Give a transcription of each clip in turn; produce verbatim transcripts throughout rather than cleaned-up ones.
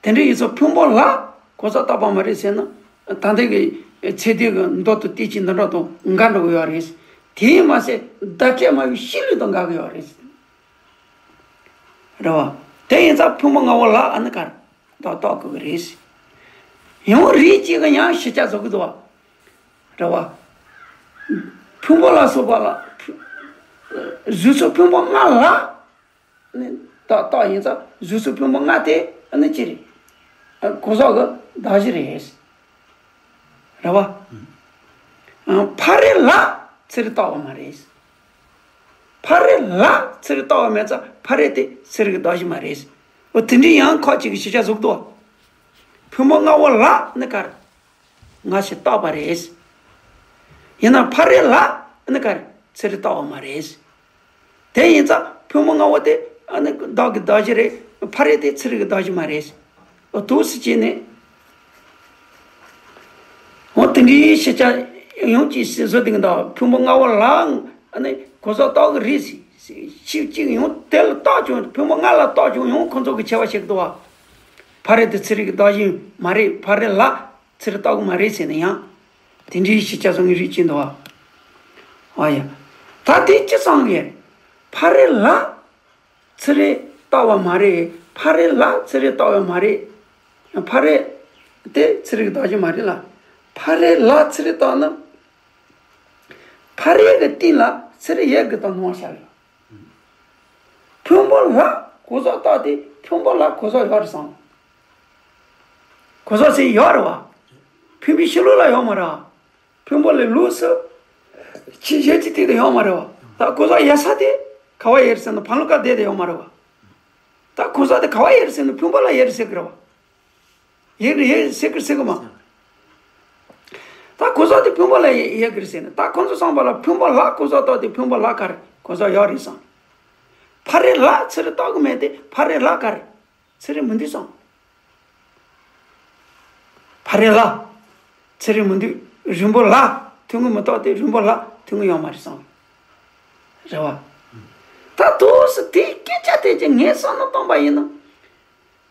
དེ་འདྲ་ཡིན་ཙང་ཕུང་པོ་ལ་གོ་ས་བཏགས་པ་མ་རེད་ཟེར་ན། ད་ལྟའི་གི་ཚད་ལྡན་གྱི་མདོ་དང་དེ་གཅིག་འདི་འདྲ་དང་འགལ་འགྲོ་གི་ཡོད་རེད། དེས་མ་ཟད་བརྡ་སྤྲོད་སྨྲ་བའི་གཤིས་ལུགས་དང་འགལ་གི་ཡོད་རེད། རེད་བ། དེ་ཡིན་ཙང་ཕུང་པོ་ལྔ་པོ་ལ་ཨ་ནི་ག་རེ་བཏགས་བཏགས་དགོས་ཀྱི་རེད། ཡང་རིགས་གཅིག་གི་ཡང་ཕྱེད་ཀ་བཟོ་གི་འདུག་བ། རེད་བ། ཕུང་པོ་ལ་སོགས་པ་ལ། གཟུགས་སོགས་ཕུང་པོ་ལྔ་ལ། ནི་བཏགས་བཏགས་ཡིན་ཙང་གཟུགས་སོགས་ཕུང་པོ་ལྔ་དེ་ཨ་ནི་ཅི་རེད། ཨ་གོ་ས་གི་གདགས་གཞི་རེད། རེད་བ། ཨ་ཕ་རོལ་ལ་ཚུར་བཏགས་པ་མ་རེད། ཕ་རོལ་ལ་ཚུར་བཏགས་པ་མེད་ཙང་ཕ་རོལ་དེ་ཚུར་གི་གདགས་གཞི་མ་རེད། འོ་དེ་འདྲའི་ཡང་ཁ་ཅིག་གི་ཕྱེད་ཀ་བཟོ་གི་འདུག་ཕུང་པོ་ལྔ་པོ་ལ་ནི་ག་རེ། སྔ་ཕྱི་བཏགས་པ་རེད། ཡིན་ན་ཕ་རོལ་ལ་ནི་ག་རེ་ཚུར་བཏགས་པ་མ་རེད། དེ་ཡིན་ཙང་ཕུང་པོ་ལྔ་པོ་དེ་ཨ་ནི་བདག་གི་གདགས་གཞི་རེད། ཕ་རོལ་དེ་ཚུར་གི་གདགས་གཞི་མ་རེད། འོ་འདུག་སེ་བྱས་ནས། འོ་དེ་འདྲའི་ཕྱེད་ཀ་ཡང་ཅིག་བཟོ་བསྡད་ཀྱི་འདུག་ཕུང་པོ་ལྔ་པོ་ལའང་ཨ་ནི་གོ་ས་བཏགས་ཀྱི་རེད་ཟེར། ཕྱེད་ཀ་ཅིག་ཡང་དེ་ལ་བཏགས་ཀྱང་ཕུང་པོ་ལྔ་ལ་བཏགས་ཀྱང་ཡང་ཁོ་ཚོ་གི་ཕྱེད་ཀ་ཕྱེ་གི་འདུག་བ། ཕ་རོལ་དེ་ཚུར་གི་གདགས་གཞི་མ་རེད། ཕ་རོལ་ལ་ཚུར་བཏགས་ཀྱི་མ་རེད་ཟེར་ན་ཡང་། དེ་འདྲའི་ཕྱེད་ཀ་བཟོ་མཁན་རིགས་གཅིག་འདུག་བ། ཨ་ཡ། ད་དེ་ཅི་ཙམ་རེད། ཕ་རོལ་ལ་ཚུར་བཏགས་པ་མ་རེད། ཕ་རོལ་ལ་ཚུར་བཏགས་པ་མ་རེད། ཕ་རོལ་དེ་ཚུར་གི་གདགས་གཞི་མ་རེད་ལ། ཕ་རོལ་ལ་ཚུར་བཏགས་ན། ཕ་རོལ་གྱི་སྟེང་ལ་ཚུར་ཡོད་དགོས་དང་སྣང་བ་ཤར་ཡོད། ཕུང་པོ་ལ་གོ་ས་བཏགས་ཏེ་ཕུང་པོ་ལ་གོ་ས་ཡོད་རེད་བསམ། གོ་ས་ཟེར་ཡོད་རེད་བ། ཕུང་པོའི་ཕྱི་ལོགས་ལ་ཡོད་མ་རེད་བ། ཕུང་པོ་ལས་ལོགས་སུ་ཕྱི་གཞན་གྱི་སྟེང་དུ་ཡོད་མ་རེད་བ། ད་གོ་ས་ཡོད་ས་དེ་ག་བ་ཡོད་རེད་ཟེར་ན་ཕ་ལོ་ཀ་བསྡད་དེ་ཡོད་མ་རེད་བ། ད་གོ་ས་དེ་ག་བ་ཡོད་རེད་ཟེར་ན་ཕུང་པོ་ལ་ཡོད་རེད་ཟེར་གི་རེད་བ། ཡོད་རེད་ཡོད་ཟེར་གི་ཟེར་གི་མ། ད་གོ་ས་དེ་ཕུང་པོ་ལ་ཡོད་ཡོད་གི་རེད་ཟེར་ན། ད་ཁོང་ཚོ་བསམ་པ་ལ་ཕུང་པོ་ལ་གོ་ས་བཏགས་ཏེ་ཕུང་པོ་ལ་ག་རེ་གོ་ས་ཡོད་རེད་བསམ། ཕ་རོལ་ལ་ཚུར་བཏགས་གི་མེད་དེ་ཕ་རོལ་ལ་ག་རེ་ཚུར་མི་འདུག་བསམ། ཕ་རོལ་ལ་ཚུར་མི་འདུག་རིང་པོ་ལ་ཐུང་ངུ་མི་བཏགས་ཏེ་རིང་པོ་ལ་ཐུང་ངུ་ཡོད་མ་རེད་བསམ། རེད་བ། ད་དུས་སུ་དེའི་སྐད་ཆ་དེ་ཅིག་ངས་བསམ་བློ་བཏང་པ་ཡིན་ན།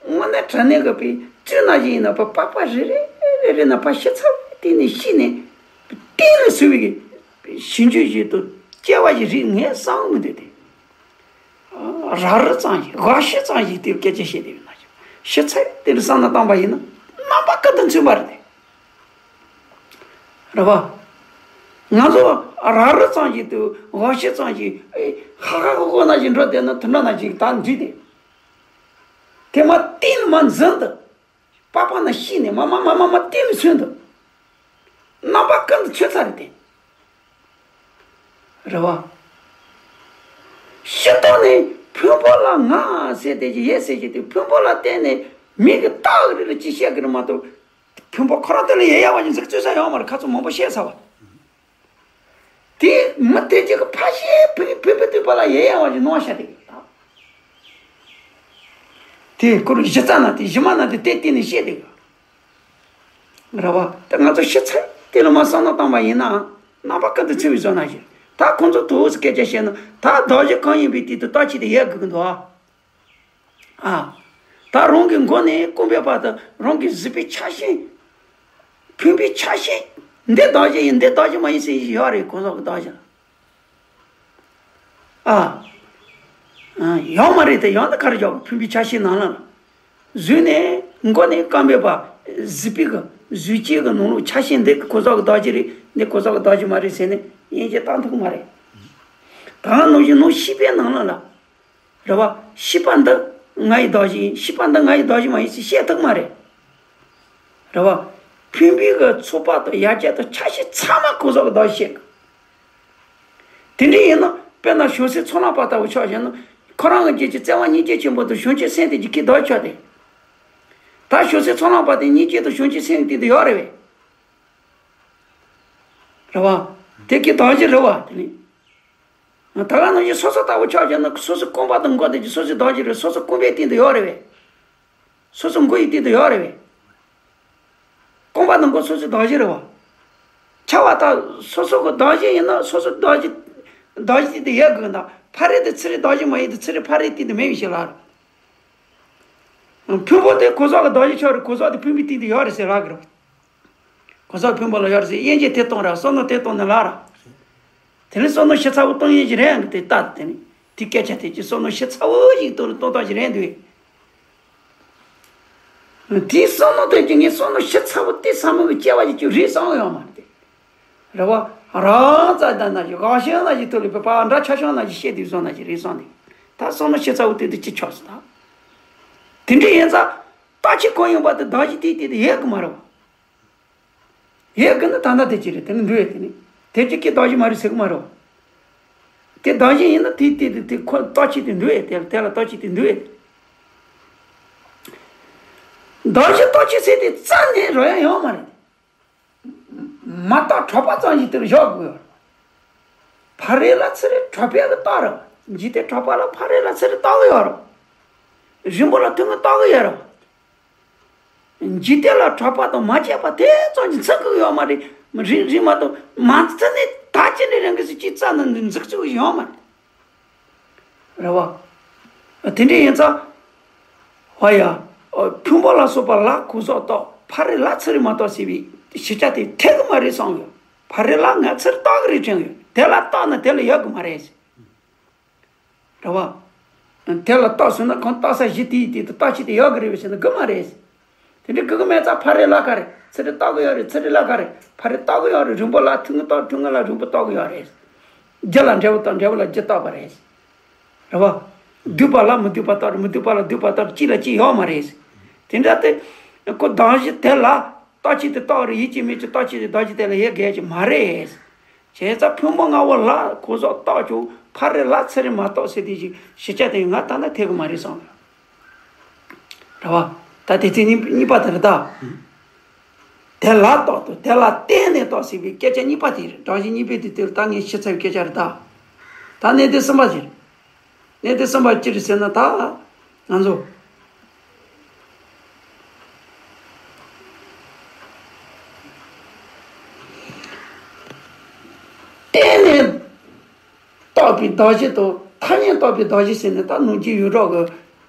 དངོས་གནས་དྲང་གནས་ཀྱི་པའི་བཙུན་ན་ཞིག་ཡིན་ན་ཕ་པགས་པ་རེ་རེ་རེ་རེ་ན་ཕ་ཤི་ཚར་བའི་སྟེང་ནས་ཤི་ནས་སྟེང་ནས་ཟིན་པའི་གི་ཞིང་ཆུ་ཞིག་ཏུ་སྐྱེ་བ་ཞིག་རིགས་ངས་བསམ་མི་འདོད་དེ། ར་རི་ཙམ་ཞིག་འོག་ཤི་ཙམ་ཞིག་དེ་སྐད་ཆ་བཤད་དེ་ཡོད་ན་ཞིག་ཤི་ཚར་བའི་སྟེང་ནས་བསམ་ན་བཏང་པ་ཡིན་ན་རྣམ་པ་ཀུན་ཏུ་མཚུངས་པ་རེད་དེ། རེད་པ། ང་ཚོ་ར་རི་ཙམ་ཞིག་ཏུ་འོག་ཤི་ཙམ་ཞིག་ཧ་ཧ་ཧོ་ཧོ་ན་ཞིག་འགྲོ་བསྡད་ན་དུད་འགྲོ་ན་ཞིག་ད་འདྲི་དེ། དེ་མ་གཏིང་ལ་མ་འཛིན་དུ། པགས་པ་ན་ཤི་ནས་མ་མ་མ་མ་མ་གཏིང་ལ་སོན་དུ། རྣམ་པ་ཀུན་ཏུ་ཆོད་ཚར་རེད་དེ། རེད་བ། ཤི་དོགས་ནས་ཕུང་པོ་ལ་ང་ཟེར་དེ་ཅི་ཡེ་ཟེར་གྱི་དེ་ཕུང་པོ་ལ་བརྟེན་ནས་མི་གི་རྟགས་རེ་ལ་ཅི་བཤད་གི་རེད་མ་གཏོགས། ཕུང་པོ་ཁོ་རང་དེ་ལ་ཡེ་ཡ་བ་ཅིག་འཛུགས་རྩོད་ས་ཡོད་མ་རེད། ཁ་ཚོ་མང་པོ་བཤད་ཚར་བ། དེ་མི་དེ་གཅིག་གི་ཕ་ཤེས་བུ་བུ་བུ་དུས་པ་ལ་ཡེ་ཡ་བ་ཞིག་གནང་བ་ཤ་དེ་གི་ད། དེ་ཁོ་རང་གཞི་རྩ་ན་དེ་གཞི་མ་ན་དེ་དེ་བརྟེན་ནས་བཤད་དེ་གི། རེད་བ། ད་ང་ཚོ་ཤི་ཚར་དེ་ལ་མ་བསམ་བློ་བཏང་བ་ཡིན་ན་རྣམ་པ་ཀུན་ཏུ་མཚུངས་པའི་བཟོ་ན་ཞིག་ད་ཁོང་ཚོ་དུ་སྐད་ཆ་བཤད་ན་ད་བདག་གཞན་གང་ཡིན་པའི་དུས་དུ་རྟག་གཅིག་ཏུ་ཡོད་དགོས་ཀྱི་འདུག་ཨ། ཨ། ད་རང་གི་མགོ་ནས་རྐང་པའི་བར་དུ་རང་གི་གཟུགས་པོའི་ཆ་ཤས། ཕུང་པོའི་ཆ་ཤས། འདི་བདག་གཞན་ཡིན་འདི་བདག་གཞན་མ་ཡིན་ཟེར་ཡོད་རེད་གང་ཟག་གི་བདག་གཞན་ལ། ཨ། ཨ། ཡོད་མ་རེད་དེ་ཡང་ད་ག་རེ་བྱ་དགོས་ཕུང་པོའི་ཆ་ཤས་ནང་ལ། གཟུགས་ནས་མགོ་ནས་རྐང་པའི་བར་གཟུགས་པོའི་གི་གཟུགས་ཅན་གི་ནང་ལོགས་ཆ་ཤས་འདི་གང་ཟག་གི་བདག་གཞན་རེད་འདི་གང་ཟག་གི་བདག་གཞན་མ་རེད་ཟེར་ནས་དབྱེ་འབྱེད་བཏང་ཐུབ་ཀྱི་མ་རེད། ད་ནང་བཞིན་ནང་ཤེས་པའི་ནང་ལ་ལ། རེད་བ། ཤེས་པ་འདི་ང་ཡི་བདག་གཞན་ཡིན། ཤེས་པ་འདི་ང་ཡི་བདག་གཞན་མ་ཡིན་ཞེས་བཤད་ཐུབ་མ་རེད། རེད་བ། ཕུང་པོའི་གི་ཚོགས་པ་དང་ཡ་གྱལ་དང་ཆ་ཤས་ཚང་མ་གང་ཟག་གི་བདག་བཤད་གི། དེ་འདྲ་ཡིན་ན་དཔེར་ན་བྱང་སེམས་ཚོགས་ལམ་པ་ལྟ་བུ་ཆ་བཞག་ན་ཁོ་རང་གི་རྒྱུད་ཀྱི་བརྩེ་བ་སྙིང་རྗེ་ཆེན་པོ་དང་བྱང་ཆུབ་སེམས་དེ་རྒྱུད་ཀྱི་བདག་ཆགས་ཏེ། ད་བྱང་སེམས་ཚོགས་ལམ་པ་དེ་སྙིང་རྗེ་དང་བྱང་ཆུབ་སེམས་དེ་དུ་ཡོད་རེད་བས། རེད་བ། དེ་གི་བདག་གཞན་རེད་བ་དེ་ནི། ད་ག་ནང་བཞིན་སོ་སོ་ལྟ་བུ་ཆ་བཞག་ན་སོ་སོའི་རྐང་པ་དང་མགོ་དེ་ཀྱི་སོ་སོའི་བདག་གཞན་རེད། སོ་སོའི་རྐང་པའི་སྟེང་དུ་ཡོད་རེད་བས། སོ་སོའི་མགོ་ཡི་སྟེང་དུ་ཡོད་རེད་བས། རྐང་པ་དང་མགོ་སོ་སོའི་བདག་གཞན་རེད་བ། ཆ་བ་ད་སོ་སོ་གི་བདག་གཞན་ཡིན་ན་སོ་སོའི་བདག་གཞན་བདག་གཞན་དེ་ཡོད་དགོས་ན་ཕ་རོལ་དེ་ཚུར་རེ་བདག་གཞན་མ་ཡིན་དེ་ཚུར་རེ་ཕ་རོལ་སྟེང་དུ་མེད་པའི་ཕྱིར་ལ། ཕུང་པོ་དེ་གོས་ཟག་གི་གདགས་གཞི་ཆགས་རེད། གོས་ཟག་དེ་ཕུང་པོའི་སྟེང་དུ་ཡོད་རེད་ཟེར་ལབ་གི་རེད། གོས་ཟག་ཕུང་པོ་ལ་ཡོད་རེད་ཟེར། དབྱེ་འབྱེད་དེ་སྟོང་ར། བསམ་མནོ་དེ་སྟོང་ནི་ལ་ར། དེ་ནས་བསམ་མནོ་ཤེས་ཚ་བོ་སྟོང་ཡིན་གྱི་རེད་ཨང་གི་དེ་ལྟ་དེ་ནི་དེ་སྐད་ཆ་དེ་ཅི་བསམ་མནོ་ཤེས་ཚ་བོ་ཞིག་སྟོང་རེད་སྟོང་སྟངས་ཞིག་རེད་འདུག་དེའི་བསམ་མནོ་དེ་ཅི་ངས་བསམ་མནོ་ཤེས་ཚ་བོ་དེ་ཚང་མ་གི་སྐྱེ་བ་ཞིག་ཅིག་རེད་བསམ་ཡོད་མ་རེད་དེ། རེད་བ། རང་རྩ་དང་ན་ཞིག་དགའ་ཤོས་ན་ཞིག་ཐུག་ལ་པའི་པ་འདྲ་ཆ་ཤོས་ན་ཞིག་བཤད་དུས་བཟོ་ན་ཞིག་རེད་བསམ་ནས། ད་བསམ་མནོ་ཤེས་ཚ་བོ་དེ་དེ་ཅི་ཆགས་སོང་ད། དེ་འདྲ་ཡིན་ཙང་། རྟག་ཆད་གང་ཡིན་པ་དེ་གདགས་གཞི་དེ་དེ་དེ་ཡོད་གི་མ་རེད་བ། ཡོད་གི་ན་ད་ལྟ་དེ་ཅི་རེད་དེ་ནི་འདུག་ཡོད་དེ་ནི། དེ་ཅི་སྐད་གདགས་གཞི་མ་རེད་ཟེར་གི་མ་རེད་བ། དེ་གདགས་གཞི་ཡིན་ན་དེ་དེ་དེ་དེ་ཁོ་རྟག་ཆད་དེ་འདུག་ཡོད་དེ་ལ་དེ་ལ་རྟག་ཆད་དེ་འདུག་ཡོད་དེ། གདགས་གཞི་རྟག་ཆད་ཟེར་དེ་རྩ་ནས་རོལ་ཡ་ཡོད་མ་རེད། མ་བརྟགས་གྲགས་པ་ཙམ་ཞིག་དེར་བཞག་དགོས་ཡོད་རེད། ཕ་རོལ་ལ་ཚུར་རེ་གྲགས་པའི་གི་རྟགས་རེད། འཇིག་རྟེན་གྲགས་པ་ལ་ཕ་རོལ་ལ་ཚུར་རེ་རྟགས་ཡོད་རེད། རིང་པོ་ལ་ཐུང་ངུ་རྟགས་ཡོད་རེད། འཇིག་རྟེན་ལ་གྲགས་པ་དང་མ་བཅས་པ་དེ་ཙམ་གྱིས་འཛིན་གི་ཡོད་མ་རེད། རིང་རིང་མ་གཏོགས་མ་འཛིན་ནས་ད་ཅི་འདྲའི་རིང་གི་སྲིད་ཀྱི་རྩ་ནས་འཛིན་ཚུལ་ཡོད་མ་རེད། རེད་བ། དེ་འདྲ་ཡིན་ཙང་། ཧ་ཡ། ཕུང་པོ་ལ་སོགས་པ་ལ་གོས་ཟག་བཏགས། ཕ་རོལ་ལ་ཚུར་རེ་མ་བཏགས་ཟེར་བའི་ཞིབ་ཆ་དེ་འཐད་གི་མ་རེད་བསམ་ཡོད། ཕ་རོལ་ལ་ང་ཚུར་བཏགས་གི་རེད་དྲན་ཡོད། དེ་ལ་བཏགས་ན་དེ་ལ་ཡོད་གི་མ་རེད། རེད་བ། དེ་ལ་བཏགས་ཟེར་ན་གང་བཏགས་ས་གཞི་དེའི་དེ་དུ་རྟག་ཆད་དེ་ཡོད་གི་རེད་བས་ཟེར་ན་གི་མ་རེད། དེ་འདྲའི་གི་གི་མེད་ཙང་ཕ་རོལ་ལ་ག་རེ་ཚུར་རེ་བཏགས་གི་ཡོད་རེད། ཚུར་རེ་ལ་ག་རེ་ཕ་རོལ་བཏགས་གི་ཡོད་རེད། རིང་པོ་ལ་ཐུང་ངུ་བཏགས། ཐུང་ངུ་ལ་རིང་པོ་བཏགས་གི་ཡོད་རེད། རྒྱུ་ལ་འབྲས་བུ་བཏགས། འབྲས་བུ་ལ་རྒྱུ་བཏགས་པ་རེད། རེད་བ། སྡུག་པ་ལ་མི་སྡུག་པ་བཏགས་རེད། མི་སྡུག་པ་ལ་སྡུག་པ་བཏགས་རེད། གཅིག་ལ་གཅིག་ཡོད་མ་རེད། དེ་འདྲ་དེ། ཁོ་གདགས་གཞི་དེ་ལ་རྟག་ཆད་དེ་བཏགས་རེད། ཡིད་ཀྱི་མིག་གི་རྟག་ཆད་དེ་གདགས་གཞི་དེ་ལ་ཡོད་དགོས་ཀྱི་མ་རེད། བྱས་ཙང་ཕུང་པོ་ལྔ་པོ་ལ་གོས་ཟག་བཏགས་ཀྱང་ཕ་རོལ་ལ་ཚུར་རེ་མ་བཏགས་ཟེར་དེ་ཞིག་ཞིབ་ཆ་དེ་ང་ད་ལྟ་འཐད་གི་མ་རེད་བསམ། རེད་བ། ད་དེ་ཚེ་གཉིས་གཉིས་པ་དེ་རེད་ད། དེ་ལ་བཏགས་དང་དེ་ལ་བརྟེན་ནས་བཏགས་ཟེར་བའི་སྐད་ཆ་གཉིས་པ་དེ་རེད། གདགས་གཞི་གཉིས་པའི་དེ་དེ་ད་ངས་ཤེས་ཚར་བའི་སྐད་ཆ་རེད་ད། ད་གནད་དོན་གསུམ་པ་དེ་རེད། གནད་དོན་གསུམ་པ་ཅི་རེད་ཟེར་ན་ད། ང་ཚོ། བརྟེན་ནས་བཏགས་པའི་གདགས་གཞི་དང་ཐ་སྙད་བཏགས་པའི་གདགས་གཞི་ཟེར་ནས་ད་ནང་རྒྱུ་ཡོངས་གྲགས་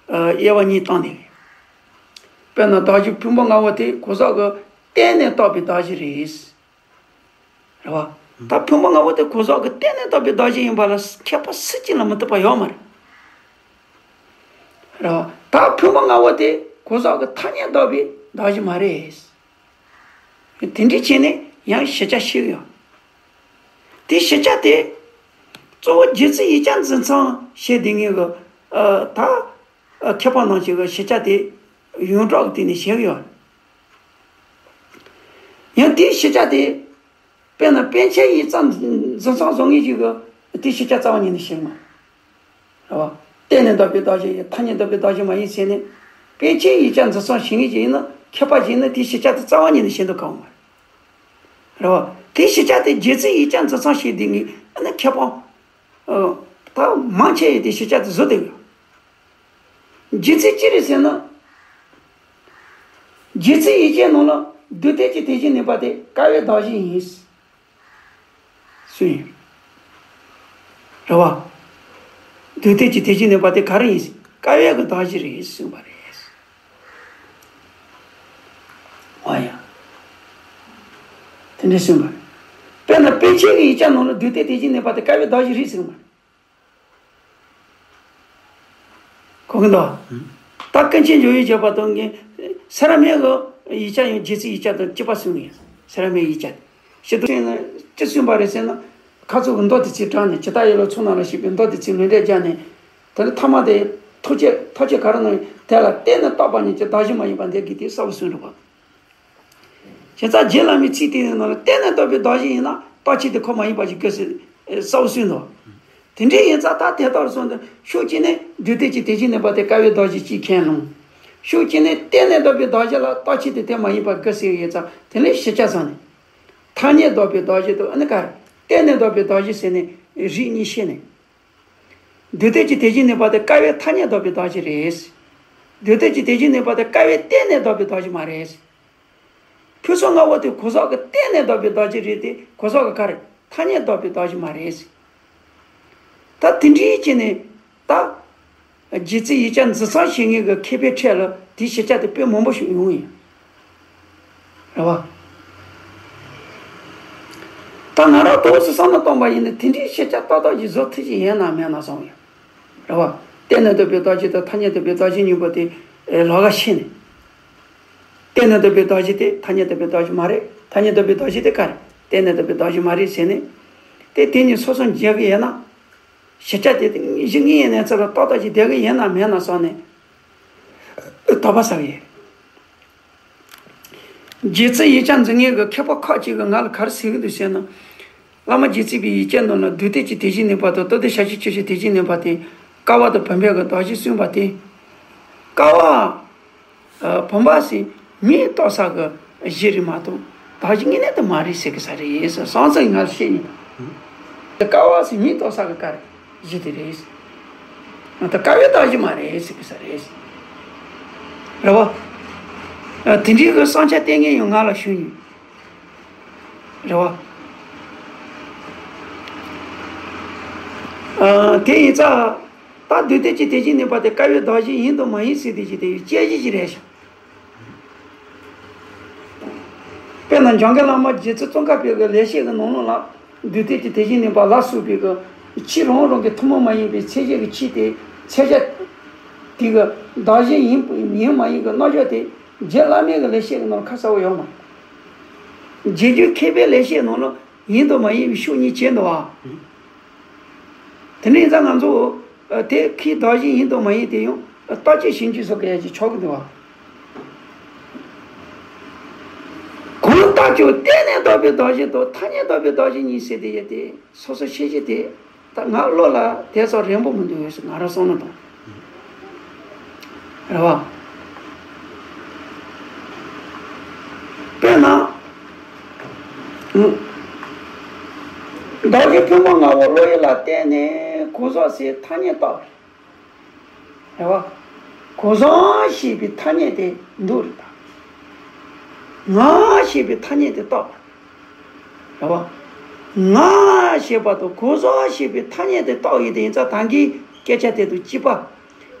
ཀྱི་དབྱེ་བ་གཉིས་བཏང་ནས། དཔེར་ན་གདགས་གཞི་ཕུང་པོ་ལྔ་པོ་དེ་གོས་ཟག་གིས་བརྟེན་ནས་བཏགས་པའི་གདགས་གཞི་རེད། རེད་བ། ད་ཕུང་པོ་ལྔ་པོ་དེ་གོས་ཟག་གིས་བརྟེན་ནས་བཏགས་པའི་གདགས་གཞི་ཡིན་པ་ལ་མཁས་པ་སུ་གཅིག་ལ་མི་ཐུབ་པ་ཡོད་མ་རེད། རེད་བ། ད་ཕུང་པོ་ལྔ་པོ་དེ་གོས་ཟག་གིས་ཐ་སྙད་བཏགས་པའི་གདགས་གཞི་མ་རེད། དེ་འདྲའི་བྱས་ནས་ཡང་ཞིབ་ཆ་ཞིག་ཡོད། དེ་ཞིབ་ཆ་དེ་གཙོ་བོ་རྗེ་བཙུན་ཡིག་བརྒྱ་འཛིན་ཚང་ཞེས་དེ་ངེས་གི་ད་མཁས་པ་རྣམས་ཀྱི་ཞིབ་ཆ་དེ་ཡོངས་གྲགས་ཀྱི་སྟེང་ནས་བཤད་ཡོད། ཡང་དེའི་ཞིབ་ཆ་དེ་དཔེར་ན་པཎ་ཆེན་ཡིག་བརྒྱ་འཛིན་ཚང་བཟོ་མཁན་ཞིག་གིས་དེའི་ཞིབ་ཆ་རྩ་བ་ཉིད་ནས་བཤད་མ། རེད་བ། བརྟེན་ནས་བཏགས་པའི་གདགས་གཞི་ཡིན། ཐ་སྙད་བཏགས་པའི་གདགས་གཞི་མ་ཡིན་ཟེར་ནས། པཎ་ཆེན་ཡིག་བརྒྱ་འཛིན་ཚང་ཞིག་ངེས་ཅིག་ཡིན་ན་མཁས་པ་ཞིག་ཡིན་ན་དེའི་ཞིབ་ཆ་དེ་རྩ་བ་ཉིད་ནས་བཤད་འདུག་གམ། རེད་བ། དེའི་ཞིབ་ཆ་དེ་རྗེ་བཙུན་ཡིག་བརྒྱ་འཛིན་ཚང་ཞེས་དེ་ངེས་ཨ་ནི་མཁས་པ། ད་མང་ཆེ་ཡིས་དེ་ཞིབ་ཆ་དེ་བཟོ་བསྡད་ཡོད། རྗེ་བཙུན་ཅི་རེད་ཟེར་ན། རྗེ་བཙུན་ཡིག་བརྒྱའི་ནང་ལ་རྡུལ་བརྟེན་གྱི་དེ་བཞིན་གནས་པ་དེ་དཀའ་བའི་གདགས་གཞི་ཡིན། གསུངས་ཡོད། རེད་བ། རྡུལ་བརྟེན་གྱི་དེ་བཞིན་གནས་པ་དེ་ག་རེ་ཡིན། དཀའ་བའི་གི་གདགས་གཞི་རེད་གསུངས་པ་རེད། ཨ་ཡ། དེ་འདྲ་གསུངས་པ་རེད། དཔེར་ན་པཎ་ཆེན་གྱི་ཡིག་བརྒྱ་ནང་ལ་རྡུལ་བརྟེན་དེ་བཞིན་གནས་པ་དེ་དཀའ་བའི་གདགས་གཞི་རེད་གསུངས་པ་རེད། གོ་གི་འདུག་ད་ཀུན་མཁྱེན་འཇུག་ཡིག་བརྒྱ་པ་དང་ངས་སེ་ར་སྨད་གི་ཡིག་བརྒྱ་ཡང་རྗེ་བཙུན་ཡིག་བརྒྱ་དང་གཅིག་པ་གསུངས་ཡོད། སེ་ར་སྨད་ཡིག་བརྒྱ། ཞེ་དྲག་ཅི་གསུངས་པ་རེད་ཟེར་ན། ཁ་ཚུགས་ཀྱི་མདོ་དེ་ཚིག་དྲངས་ནས་ཇི་ལྟར་ཡོད་ལ་ཚོགས་རྣམས་ལ་ཞེས་པའི་མདོ་དེ་ཚིག་ལུང་འདྲེན་བརྒྱབ་ནས། དེ་ནི་ཐ་མ་དེ་ཐོགས་བཅས་ཐོགས་བཅས་ག་རེ་གནང་ཡོད། དེ་ལ་བརྟེན་ནས་བཏགས་པ་ཉིད་ཀྱི་གདགས་གཞི་མ་ཡིན་པ་འདི་གི་དེ་གསལ་པོ་གསུངས་འདུག་པ། བྱས་ཙང་རྗེ་བླ་མའི་ཚིག་དེ་ནི་ནང་ལ་བརྟེན་ནས་བཏགས་པའི་གདགས་གཞི་ཡིན་ན་རྟག་ཆད་དེ་ཁོ་མ་ཡིན་པ་ཞིག་དགོས་ཟེར་གསལ་པོ་གསུངས་འདུག་དེ་འདྲ་ཡིན་ཙང་ད་དེ་ལྟར་སོང་དུས་ཕྱོགས་གཅིག་ནས་རྡུལ་བརྟེན་གྱི་དེ་བཞིན་གནས་པ་དེ་དཀའ་བའི་གདགས་གཞི་གཅིག་ཁས་ལོངས། ཕྱོགས་གཅིག་ནས་བརྟེན་ནས་བཏགས་པའི་གདགས་གཞི་ལ་རྟག་ཆད་དེ་དེ་མ་ཡིན་པ་དགོས་ཟེར་ཡོད་ཙང་དེ་ལས་ཞིབ་ཆ་བཟུང་ནས། ཐ་སྙད་བཏགས་པའི་གདགས་གཞི་དང་ཨ་ནི་ག་རེ་བརྟེན་ནས་བཏགས་པའི་གདགས་གཞི་ཟེར་ནས་རིགས་གཉིས་ཕྱེ་ནས། རྡུལ་བརྟེན་གྱི་དེ་བཞིན་གནས་པ་དེ་དཀའ་བའི་ཐ་སྙད་བཏགས་པའི་གདགས་གཞི་རེད། རྡུལ་བརྟེན་གྱི་དེ་བཞིན་གནས་པ་དེ་དཀའ་བའི་བརྟེན་ནས་བཏགས་པའི་གདགས་གཞི་མ་རེད། ཕུང་སོགས་ལྔ་པོ་དེ་གོས་ཟག་གིས་བརྟེན་ནས་བཏགས་པའི་གདགས་གཞི་རེད་དེ་གོས་ཟག་གི་ག་རེ་ཐ་སྙད་བཏགས་པའི་གདགས་གཞི་མ་རེད། ད་དེ་འདྲའི་བྱས་ནས་ད་ རྗེ་བཙུན་ཡིག་བརྒྱ་འཛིན་བཟུང་བྱེད་མཁན་གྱི་མཁས་པའི་ཁྲོད་ལ་དེའི་ཤེས་བྱ་དེ་དཔེ་མང་པོ་ཞིག་ཡོང་ཡོད། རེད་བ། ད་ང་རང་ཏོག་ཙམ་བསམ་བློ་གཏོང་པ་ཡིན་ན་དེ་འདྲའི་ཤེས་བྱ་ཏག་ཏག་ཅིག་བཟོ་ཐུབ་ཀྱི་ཡིན་ནམ་མེད་ན་བསམ་ཡོད། རེད་བ། བརྟེན་ནས་བཏགས་པའི་བདག་གཞན་དང་ཐ་སྙད་བཏགས་པའི་བདག་གཞན་གཉིས་པོ་དེ་ལོགས་ཀ་ཕྱེ་ནས། བརྟེན་ནས་བཏགས་པའི་བདག་གཞན་དེ་ཐ་སྙད་བཏགས་པའི་བདག་གཞན་མ་རེད། ཐ་སྙད་བཏགས་པའི་བདག་གཞན་དེ་ག་རེད། བརྟེན་ནས་བཏགས་པའི་བདག་གཞན་མ་རེད་ཟེར་ནས། དེ་དེ་གཉིས་སོ་སོར་འབྱེད་ཀྱི་ཡིན་ན། ཤེས་བྱ་དེ་གཞི་དངོས་ཡིན་ནའི་ཚུལ་ལ་ཏག་ཏག་ཅིག་བསྡད་ཀྱི་ཡིན་ནམ་མེད་ན་བསམ་ནས་དོགས་པ་ཟ་གི་ཡིན། རྗེ་བཙུན་ཡིག་བརྒྱ་འཛིན་མཁན་གྱི་མཁས་པ་ཁག་ཅིག་གིས་ང་ལ་ག་རེ་ཟེར་གྱི་འདུག་ཟེར་ན། བླ་མ་རྗེ་བཙུན་པའི་ཡིག་བརྒྱའི་ནང་ལ་མདོ་སྡེ་གི་དེ་བཞིན་གནས་པ་དང་རྟོགས་ལྡན་ཤཱཀྱའི་ཆོས་ཀྱི་དེ་བཞིན་གནས་པ་དེ། ཀ་བ་དང་བུམ་པའི་གི་གདགས་གཞི་གསུངས་པ་དེ། ཀ་བ། བུམ་པ་ཟེར་མིག་རྟོགས་ས་གི་གཞི་རེད་མ་གཏོགས་བདག་གཞན་དངོས་གནས་དེ་མ་རེད་ཟེར་གི་ས་རེད་ཟེར་སོང་ཙང་ང་ལ་བཤད་ནས། ཀ་བ་ཟེར་མིག་རྟོགས་ས་གི་ཀ་རེད། གཞི་དེ་རེད། ད་ཀ་བའི་བདག་གཞན་མ་རེད་ཟེར་གི་ས་རེད། རེད་བ། དེ་འདྲའི་གི་བསམ་འཆར་བསྟན་མཁན་ཡང་ང་ལ་བྱུང་མྱོང་། རེད་བ། དེ་ཡིན་ཙང་། ད་མདོ་སྡེ་གི་དེ་བཞིན་གནས་པ་དེ་ཀ་བའི་བདག་གཞན་ཡིན་དང་མ་ཡིན་ཟེར་དེ་ཅི་དེ་དཔྱད་གཞི་ཅིག་རེད་ཤག་དཔེར་ན་འཇམ་མགོན་བླ་མ་རྗེ་བཙུན་ཙོང་ཁ་པའི་གི་ལེགས་བཤད་ཀྱི་ནང་ལོགས་ལ་མདོ་སྡེ་གི་དེ་བཞིན་གནས་པ་ལ་སོགས་པའི་གི་ཆོས་རང་རང་གི་ཐུན་མོང་མ་ཡིན་པའི་མཚན་གཞི་གི་ཆོས་དེ་མཚན་གཞི་དེ་གི་བདག་གཞན་ཡིན་ཡིན་མ་ཡིན་གི་རྣམ་གཞག་དེ་རྗེ་བླ་མའི་གི་ལེགས་བཤད་ཀྱི་ནང་ལ་ཁ་གསལ་པོ་ཡོད་མ་རེད། རྗེས་འཇུག་མཁས་པའི་ལེགས་བཤད་ནང་ལ་ཡིན་དང་མ་ཡིན་པའི་ཕྱོགས་གཉིས་ཕྱེ་འདུག་བ། དེ་འདྲ་ཡིན་ཙང་ང་ཚོ་དེ་ཁོའི་བདག་གཞན་ཡིན་དང་མ་ཡིན་དེ་ཡང་བརྟག་དཔྱད་ཞིབ་འཇུག་བཟོ་དགོས་ཡ་ཅིག་ཆགས་ཀྱི་འདུག་བ། གང་ལྟར་ཀྱང་བརྟེན་ནས་བཏགས་པའི་བདག་གཞན་དང་ཐ་སྙད་བཏགས་པའི་བདག་གཞན་གཉིས་ཟེར་དེ་ཡོད་དེ་སོ་སོ་ཤེས་བྱེད་དེ། ད་ང་བློ་ལ་དེ་ཙམ་རན་པོ་མི་འདུག་ཟེར་ང་རང་བསམ་བློ་བཏང་། རེད་བ། དཔེར་ན། བདག་གི་ཕུང་པོ་ལྔ་པོ་བློ་ཡུལ་ལ་བརྟེན་ནས་གང་ཟག་ཟེར་ཐ་སྙད་བཏགས་པ་རེད། རེད་བ། གང་ཟག་ཞེས་པའི་ཐ་སྙད་དེ་འདུག་རེད་ད། ང་ཞེས་པའི་ཐ་སྙད་དེ་བཏགས་པ། རེད་བ། ང་ཞེས་པ་དང་གང་ཟག་ཞེས་པའི་ཐ་སྙད་དེ་བཏགས་ཡོད་དེ་ཡིན་ཙང་ད་གིན་སྐད་ཆ་དེ་དང་གཅིག་པ།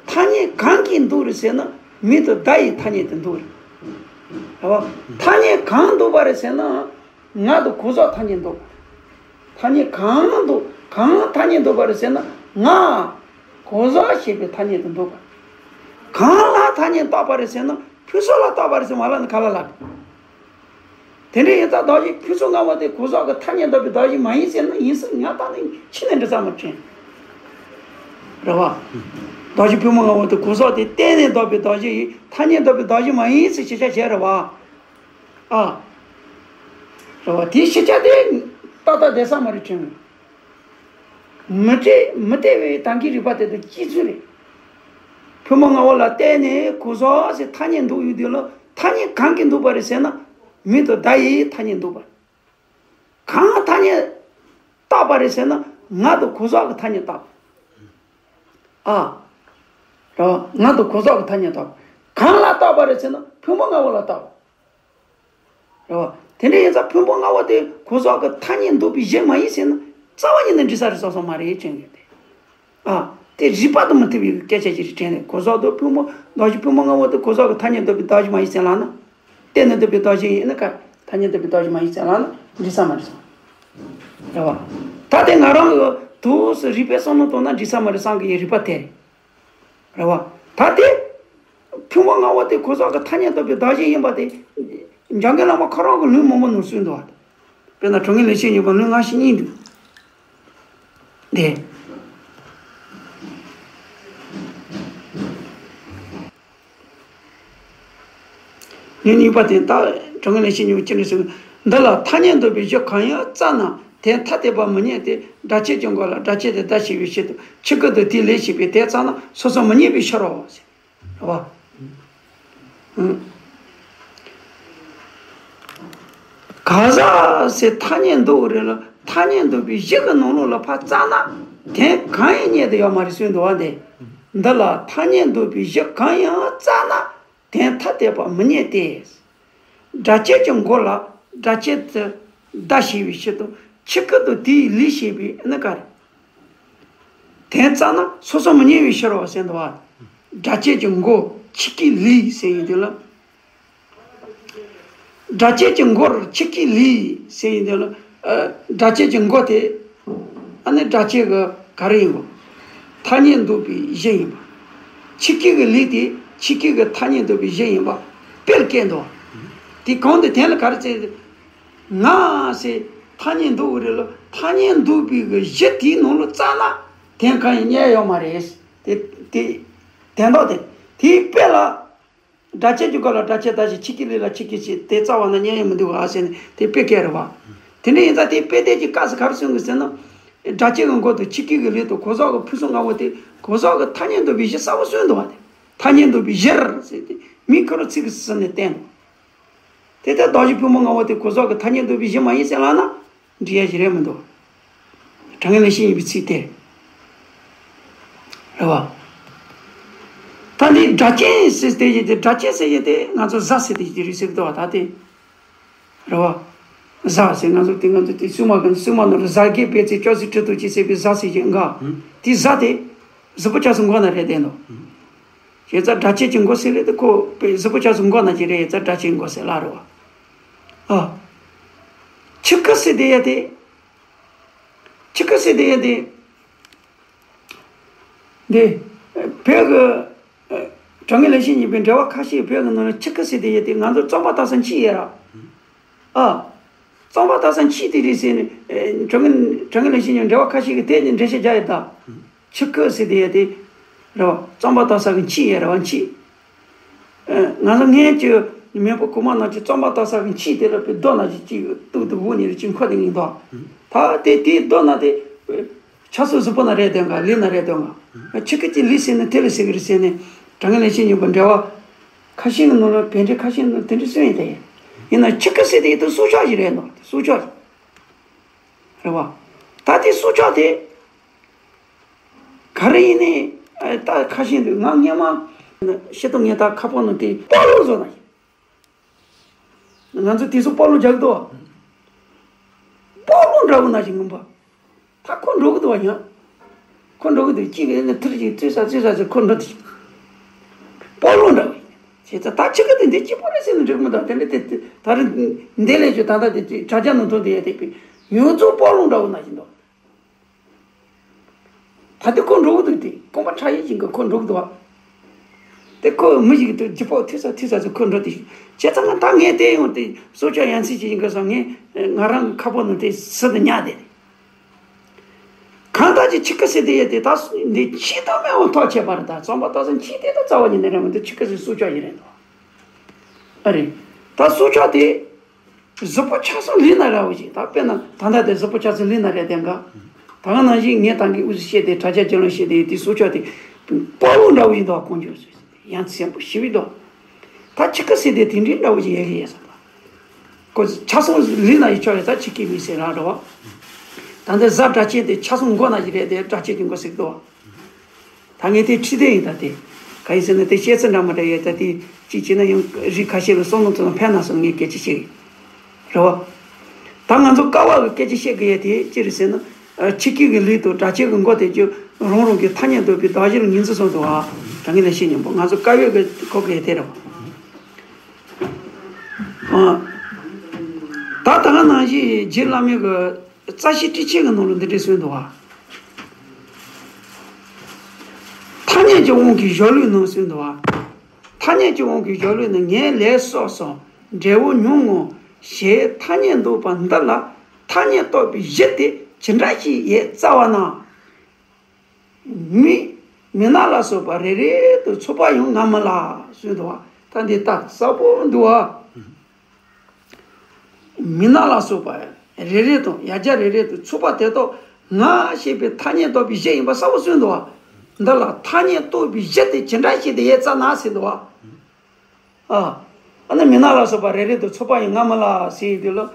ཐ་སྙད་གང་གིས་འདུག་རེད་ཟེར་ན་མི་དང་བརྡ་ཡི་ཐ་སྙད་དེ་འདུག་རེད། རེད་བ། ཐ་སྙད་གང་འདུག་པ་རེད་ཟེར་ན་ང་དང་གང་ཟག་ཐ་སྙད་འདུག་པ། ཐ་སྙད་གང་འདུག་གང་ཐ་སྙད་འདུག་པ་རེད་ཟེར་ན་ང་གང་ཟག་ཞེས་པའི་ཐ་སྙད་དེ་འདུག་པ། གང་ལ་ཐ་སྙད་བཏགས་པ་རེད་ཟེར་ན་ཕུན་ཚོགས་ལ་བཏགས་པ་རེད་ཟེར་མ་ལབ་ན་ག་ལ་ལབ། དེ་འདྲ་ཡིན་ཙང་བདག་གཞན་ཕུན་ཚོགས་ལྔ་པོ་དེ་གང་ཟག་གི་ཐ་སྙད་འདོགས་པའི་བདག་གཞན་མ་ཡིན་ཟེར་ན་ཡིན་ཟེར་ང་ད་ནི་ཕྱི་ནས་འདྲི་ས་མ་དྲན། རེད་བ། བདག་གཞན་ཕུང་པོ་ལྔ་པོ་དེ་གང་ཟག་དེ་བརྟེན་ནས་འདོགས་པའི་བདག་གཞན་ཡིན་ཐ་སྙད་འདོགས་པའི་བདག་གཞན་མ་ཡིན་ཟེར་ཤེས་བྱ་བྱས་རེད་བ། ཨ། རེད་བ་དེའི་ཤེས་བྱ་དེ་ཏག་ཏག་བསྡད་ས་མ་རེད་དྲན། མི་འདྲ་མི་འདྲ་བའི་དང་གི་རིགས་པ་དེ་དང་གཅིག་མཚུངས་རེད། ཕུང་པོ་ལྔ་པོ་ལ་བརྟེན་ནས་གང་ཟག་ཟེར་ཐ་སྙད་འདོགས་ཡོད་དུས་ལ་ཐ་སྙད་གང་གིས་འདོགས་པ་རེད་ཟེར་ན། མི་དང་བརྡ་ཡིས་ཐ་སྙད་འདོགས་པ། གང་ཐ་སྙད་བཏགས་པ་རེད་ཟེར་ན་ང་དང་གང་ཟག་གི་ཐ་སྙད་བཏགས་པ། ཨ། རེད་བ། ང་དང་གང་ཟག་གི་ཐ་སྙད་བཏགས་པ། གང་ལ་བཏགས་པ་རེད་ཟེར་ན་ཕུང་པོ་ལྔ་པོ་ལ་བཏགས་པ། རེད་བ། དེ་འདྲ་ཡིན་ཙང་ཕུང་པོ་ལྔ་པོ་དེ་གང་ཟག་གི་ཐ་སྙད་འདོགས་པའི་གཞི་མ་ཡིན་ཟེར་ན་རྩ་བ་ཉིད་ནས་འགྲིག་ས་རེད་བསམ་སོང་མ་རེད་དྲན་གི་དེ། ཨ། དེ་རིགས་པ་དང་མི་མཐུན་པའི་སྐད་ཆ་ཞིག་རེད་དྲན་ནས་གང་ཟག་དང་ཕུང་པོ་བདག་གཞན་ཕུང་པོ་ལྔ་པོ་དེ་གང་ཟག་གི་ཐ་སྙད་འདོགས་པའི་བདག་གཞན་མ་ཡིན་ཟེར་ལབ་ན། བརྟེན་ནས་འདོགས་པའི་བདག་གཞན་ཡིན་ན་ཀ་ཐ་སྙད་འདོགས་པའི་བདག་གཞན་མ་ཡིན་ཟེར་ལབ་ན་འགྲིག་ས་མ་རེད་བསམ། རེད་བ། ད་དེ་ང་རང་གི་དུས་སུ་རིགས་པའི་བསམ་བློ་བཏང་ན་འགྲིག་ས་མ་རེད་བསམ་གི་ཡོད་རིགས་པ་དེ་རེད། རེད་བ། ད་དེ། ཕུང་པོ་ལྔ་པོ་དེ་གང་ཟག་གི་ཐ་སྙད་འདོགས་པའི་བདག་གཞན་ཡིན་པ་དེ། འཇམ་མགོན་བླ་མ་ཁོ་རང་གི་ལུང་མང་པོ་ནང་གསུངས་འདུག་བ། དཔེར་ན་དྲང་ངེས་ལེགས་བཤད་སྙིང་པོ་ལུང་ལྔ་བཅུ་གཉིས་འདུག་དེ། ལུང་གཉིས་པ་དེ་ལྟར་དྲང་ངེས་ལེགས་བཤད་སྙིང་པོ་ཅི་འདྲ་ཟེར། འདི་ལ་ཐ་སྙད་འདོགས་པའི་གཞི་གང་ཡང་རྩ་ན་དེ་ཐ་དད་པ་མི་རྙེད་དེ། སྒྲ་ཆོས་ཀྱི་མགོ་ལ་སྒྲ་ཆོས་དེ་བརྡ་ཞེས་པའི་ཕྱིར་དང་ཆོས་སྐུ་དང་དེའི་ལས་ཞེས་པའི་དེ་རྩ་ན་སོ་སོ་མི་རྙེད་པའི་ཕྱིར་རོ། རེད་བ། ཨང་། གང་ཟག་ཟེར་ཐ་སྙད་འདོགས་རེད་ལ་ཐ་སྙད་འདོགས་པའི་གཞི་གི་ནང་ལོགས་ལ་ཕར་རྩ་ན་དོན་གང་ཡང་རྙེད་དུ་ཡོད་མ་རེད་གསུངས་འདུག་བ་འདི། འདི་ལ་ཐ་སྙད་འདོགས་པའི་གཞི་གང་ཡང་རྩ་ན་དོན་ཐ་དད་པ་མི་རྙེད་དེ། སྒྲ་ཆོས་ཀྱི་མགོ་ལ་སྒྲ་ཆོས་དེ་བརྡ་ཞེས་པའི་ཕྱིར་དང་ཆོས་སྐུ་དང་དེའི་ལས་ཞེས་པའི་ནི་ག་རེ། དེ་བཙལ་ན་སོ་སོ་མི་རྙེད་པའི་ཕྱིར་རོ་ཟེར་འདུག་བ། སྒྲ་བཅས་ཀྱི་མགོ་ཆུ་སྐྱེས་ལུས་ཟེར་ཡོང་དུས་ལ། སྒྲ་བཅས་ཀྱི་མགོར་ཆུ་སྐྱེས་ལུས་ཟེར་ཡོང་དུས་ལ། ཨ། སྒྲ་བཅས་ཀྱི་མགོ་དེ། ཨ་ནི་སྒྲ་བཅས་ཀྱི་ག་རེ་ཡིན་པ། ཐ་སྙད་འདོགས་པའི་གཞི་ཡིན་པ། ཆུ་སྐྱེས་ཀྱི་ལུས་དེ་ཆུ་སྐྱེས་ཀྱི་ཐ་སྙད་འདོགས་པའི་གཞི་ཡིན་པ་དཔེར་བཀོད་འདུག། དེ་གང་དུ་དེ་ལ་ག་རེ་བྱས། ང་ཟེར་ཐ་སྙད་འདོགས་པའི་རིགས་ལ་ཐ་སྙད་འདོགས་པའི་གི་གཞི་དེའི་ནང་ལ་བཙལ་ན་དེ་གང་ཡང་རྙེད་ཡོད་མ་རེད། དེ་དེ་དོན་དག་དེ། དེའི་དཔེ་ལ། སྒྲ་བཅས་ཀྱི་མགོ་ལ་སྒྲ་བཅས་བཏགས་ཤིང་ཆུ་སྐྱེས་ལུས་ལ་ཆུ་སྐྱེས་ཞེས་དེ་བཙལ་བ་ན་རྙེད་ཡོང་མི་འདུག་ག་ཟེར་ནས་དེ་དཔེ་བཀོད་རེད་བ། དེ་འདྲ་ཡིན་ཙང་དེ་དཔེ་དེབ་ཀྱི་སྐབས་སུ་ག་རེ་གསུངས་གི་ཟེར་ན། སྒྲ་བཅས་ཀྱི་མགོ་དང་ཆུ་སྐྱེས་ཀྱི་ལུས་དང་གོ་ཟག་གི་ཕུན་སུམ་ལྔ་པོ་དེ་གོ་ཟག་གི་ཐ་སྙད་འདོགས་པའི་གཞི་གསལ་པོ་གསུངས་འདུག་བ། དེ་ཐ་སྙད་འདོགས་པའི་གཞིར་ཟེར་ཏེ་མིང་ཁོ་རང་ཚིག་གི་ཟུར་ནས་བསྟན་འདུག། དེ་ལྟར་གདགས་གཞི་ཕུང་པོ་ལྔ་པོ་དེ་གོ་ཟག་གི་ཐ་སྙད་འདོགས་པའི་གཞི་མ་ཡིན་ཟེར་ལབ་ན། འགྲིག་ཡ་ཞིག་རེད་མི་འདུག། དྲང་ངེས་ལེགས་བཤད་ཡིན་པའི་ཚིག་དེ། རེད་བ། ད་འདི་སྒྲ་གཅན་ཟེར་དེ་ཡིན་ཏེ་སྒྲ་གཅན་ཟེར་ཡིན་ཏེ་ང་ཚོ་གཟའ་ཟེར་དེ་ཡིན་ཏེ་རིགས་ཟེར་གི་འདུག་བ་ད་དེ། རེད་བ། གཟའ་ཟེར་ང་ཚོ་དེ་ང་ཚོ་དེ་སྲུང་མ་གི་སྲུང་མ་ནོར་གཟའ་བརྒྱད་པའི་ཚེ་ཅོག་ཙེ་གྲི་ཐོགས་ཀྱི་ཟེར་བའི་གཟའ་ཟེར་གྱི་འགའ། དེ་གཟའ་དེ། གཟུགས་པོ་ཆགས་སུ་མགོ་ན་རེད་བསྡད་འདུག། བྱས་ཙང་སྒྲ་གཅན་གྱི་མགོ་ཟེར་ལེ་དེ་ཁོ་པའི་གཟུགས་པོ་ཆགས་སུ་མགོ་ན་གྱི་རེད་ཡ་ཙང་སྒྲ་གཅན་མགོ་ཟེར་ལ་རེད་བ། ཨ། ཆུ་ཁ་ཟེར་དེ་ཡ་དེ། ཆུ་ཁ་ཟེར་དེ་ཡ་དེ། འདི། བོད་ཀྱི། དྲང་ངེས་ལེགས་བཤད་སྙིང་པོའི་འགྲེལ་པ་ཁ་ཤས་བོད་ཀྱི་ནང་ལ་ཆུ་ཁ་ཟེར་དེ་ཡ་དེ་ང་ཚོ་རྩོམ་པ་སྟག་ཚང་གཅིག་ཡ་ར། ཨ། རྩོམ་པ་སྟག་ཚང་གཅིག་དེ་རེད་ཟེར་ནས། དྲང་ངེས་དྲང་ངེས་ལེགས་བཤད་སྙིང་པོའི་འགྲེལ་པ་ཁ་ཤས་ཀྱིས་དེ་ནས་འགྲེལ་བཤད་རྒྱག་ཡ་ད། ཆུ་ཁ་ཟེར་དེ་ཡ་དེ། རེད་བ། རྩོམ་པ་སྟག་ཚང་གི་གཅིག་ཡ་རེད་བ་གཅིག། ང་ཚོ་སྔོན་གྱི་མེས་པོ་གོང་མ་རྣམས་ཀྱིས་རྩོམ་པ་སྟག་ཚང་གི་མཆིལ་དེ་ལ་བའི་རྡོ་ན་ཅིག་ཅིག་གཏུག་ཏུ་འུ་ཉེ་རུ་ཅིག་འཁོར་དེ་ཡིན་དོ། ད་དེ་དེའི་རྡོ་ན་དེ་ཆགས་སོ་གཟུགས་པོ་ན་རེད་དོན་ག་ལུས་ན་རེད་དོན་ག་ཆུ་ཁ་ཅིག་ལུས་ཟེར་ནས་དེ་ལ་ཟེར་གི་རེད་ཟེར་ནས་དྲང་ངེས་ལེགས་བཤད་སྙིང་པོ་འགྲེལ་པ་ཁ་ཤས་ཀྱི་ནང་ལ་བན་དེ་ཁ་ཤས་ནང་དེ་འདྲ་གསུངས་ཡིན་ཏེ། ཡིན་ན་ཆུ་ཁ་ཟེར་དེ་ཡིན་དུ་སྲོག་ཆགས་ཤིག་རེད་དོ། སྲོག་ཆགས་རེད་བ། ད་དེ་སྲོག་ཆགས་དེ། ག་རེ་ཡིན་ནའི། ད་ཁ་ཤས་འདུག་ང་སྔོན་མ། ཤེས་ཏོ་ངས་ད་ཁ་པར་ནང་དེ་སྤོ་ལོ་བཟོ་ན་ཡིན། ང་ཚོ་དེ་ཚོ་སྤོ་ལོ་རྒྱག་གི་འདུག་བ། སྤོ་ལོ་འདྲ་བོ་ན་ཞིག་ངུམ་པ། ད་ཁོ་འགྲོ་གི་འདུག་བ་ཡང་། ཁོ་འགྲོ་གི་འདུག་གཅིག་གིས་ནི་ཐུར་ཅིག་བཙུད་ས་བཙུད་ས་ཚེ་ཁོ་འགྲོ་དེ། སྤོ་ལོ་འདྲ་བོ་ཡིན། བྱས་ཙང་ད་ཆི་གི་དེ་འདི་སྐྱིད་པོ་རེད་ཟེར་ནས་འགྲིག་མི་འདུག་དེ་འདྲ་དེ་ད་རེ་འདི་ལས་ཞུ་ད་ལྟ་དེ་དྲ་རྒྱ་ནང་ཐོན་དེ་ཡ་དེ་པའི་ཡོངས་རྫོགས་སྤོ་ལོ་འདྲ་བོ་ན་ཞིག་འདུག་ད་དེ་ཁོ་འགྲོ་གི་འདུག་དེ་རྐང་པ་ཁྲ་ཡིབ་ཅིག་གི་ཁོ་འགྲོ་གི་འདུག་བ། དེ་ཁོ་མི་ཞིག་གི་དུ་ལྗིད་པོ་ཐུག་ས་ཐུག་ས་ཚོ་ཁོ་འགྲོ་དེ་བྱས་ཙང་ང་ད་ངས་དེ་ཡོང་དེ་སྲོག་ཆགས་ཡ་མཚན་ཅིག་ཡིན་གི་སོང་ངས་ང་རང་གི་ཁ་པར་ནང་དེ་ཟུར་དུ་ཉར་དེ་རེད། གང་ལྟར་ཅིག་ཆི་ཁ་ཟེར་དེ་ཡ་དེ་ད་འདི་ཆི་ད་མེད་འོང་ཐག་ཆད་པ་རེད། ད་རྩོམ་པ་སྟག་ཚང་ཆི་དེ་ད་རྩ་བ་ཉིད་ནས་རེད་མི་འདུག་ཆི་ཁ་ཟེར་སྲོག་ཆགས་ཡིན་རེད་འདུག་ཨ་རེད། ད་སྲོག་ཆགས་དེ། གཟུགས་པོ་ཆགས་སོང་ལུས་ན་ར་བ་ཞིག་ད་དཔེར་ན་ད་ལྟ་དེ་གཟུགས་པོ་ཆགས་སོང་ལུས་ན་རེད་དེ་འགའ། ད་ག་ནང་བཞིན་ངས་ད་གིན་དབུ་ཞིག་བཤད་དེ་དྲ་རྒྱ་རྒྱུ་ལོན་བཤད་དེ་དེ་སྲོག་ཆགས་དེ། སྤོ་ལོ་འདྲ་བོ་ཞིག་འདུག་ཁོང་ཁྱོད་ཡ་མཚན་པོ་ཞི་བའི་འདུག་ད་ཆི་ཁ་ཟེར་དེ་དེ་འདྲའི་འདྲ་བོ་ཞིག་ཡ་གི་ཡ་ས་ད། ཁོ་ཆགས་སོང་ལུས་ན་ཡི་ཆོག་ཡ་ད་ཆི་ཁའི་མི་ཟེར་ར་ར་བ། ད་འདི་གཟའ་སྒྲ་གཅན་དེ་ཆགས་སོང་མགོ་ན་ཞིག་རེད་དེ་སྒྲ་གཅན་གྱི་མགོ་ཟེར་གི་འདུག་ད་ངས་དེ་ཁྲིད་དེ་ཡིན་ད་དེ། ག་ཡིན་ཟེར་ན་དེ་བཤད་ཚུལ་འདྲ་མི་འདྲ་ཡོད་ད་དེ། གཅིག་བྱས་ན་ཡང་རིགས་ཁ་ཤས་ལ་བསམ་བློ་ཐོག་ནས་ཕན་ན་སོང་ངས་སྐད་ཆ་བཤད་གི། རེད་བ། ད་ང་ཚོ་ཀ་བ་གི་སྐད་ཆ་བཤད་གི་ཡོད་དེ་ཅི་རེད་ཟེར་ན། ཆི་ཁའི་གི་ལུས་དང་སྒྲ་གཅན་གྱི་མགོ་དེ་ཀྱང་རང་རང་གི་ཐ་སྙད་འདོགས་པའི་གདགས་གཞིར་ངོས་འཛིན་སོང་འདུག་ཨ། དྲང་ངེས་ལེགས་བཤད་སྙིང་པོ་ང་ཚོ་ཀ་བའི་གི་ཁོག་གི་ཡོད་དེ་རེད་བ། ཨ། ད་ད་ག་ནང་བཞིན་རྗེ་བླ་མའི་གི་རྩ་ཤེ་ཊཱིཀ་ཆེན་གྱི་ནང་ལ་འདི་འདྲ་གསུངས་འདུག་བ། ཐ་སྙད་ཀྱི་དབང་གིས་གཞོལ་བའི་ནང་གསུངས་འདུག་བ། ཐ་སྙད་ཀྱི་དབང་གིས་གཞོལ་བའི་ནང་ངའི་ལས་སོགས་སམ་འབྲས་བུ་མྱོང་ངོ་ཞེས་ཐ་སྙད་འདོགས་པ་འདི་ལ་ཐ་སྙད་འདོགས་པའི་གཞི་དེ་ཇི་འདྲ་ཞིག་ཡོད་རྩ་བ་ན། མི། མི་སྣ་ལ་སོགས་པ་རེ་རེ་དུ་ཚོགས་པ་ཡང་ང་མིན་ལ་གསུངས་འདུག་བ། ད་འདི་ལྟ་གསལ་པོ་འདུག་བ། མི་སྣ་ལ་སོགས་པ་རེ་རེ་དང་ཡ་གྱལ་རེ་རེ་དུ་ཚོགས་པ་དེ་དག་ང་ཞེས་པའི་ཐ་སྙད་འདོགས་པའི་གཞི་ཡིན་པ་གསལ་པོ་གསུངས་འདུག་བ། འདི་ལ་ཐ་སྙད་འདོགས་པའི་གཞི་དེ་ཇི་འདྲ་ཞིག་དེ་ཡོད་རྩ་ན་ཟེར་འདུག་བ། ཨ། ཨ་ནི་མི་སྣ་ལ་སོགས་པ་རེ་རེ་དུ་ཚོགས་པ་ཡང་ང་མིན་ལ་ཟེར་ཡོང་དུས་ལ།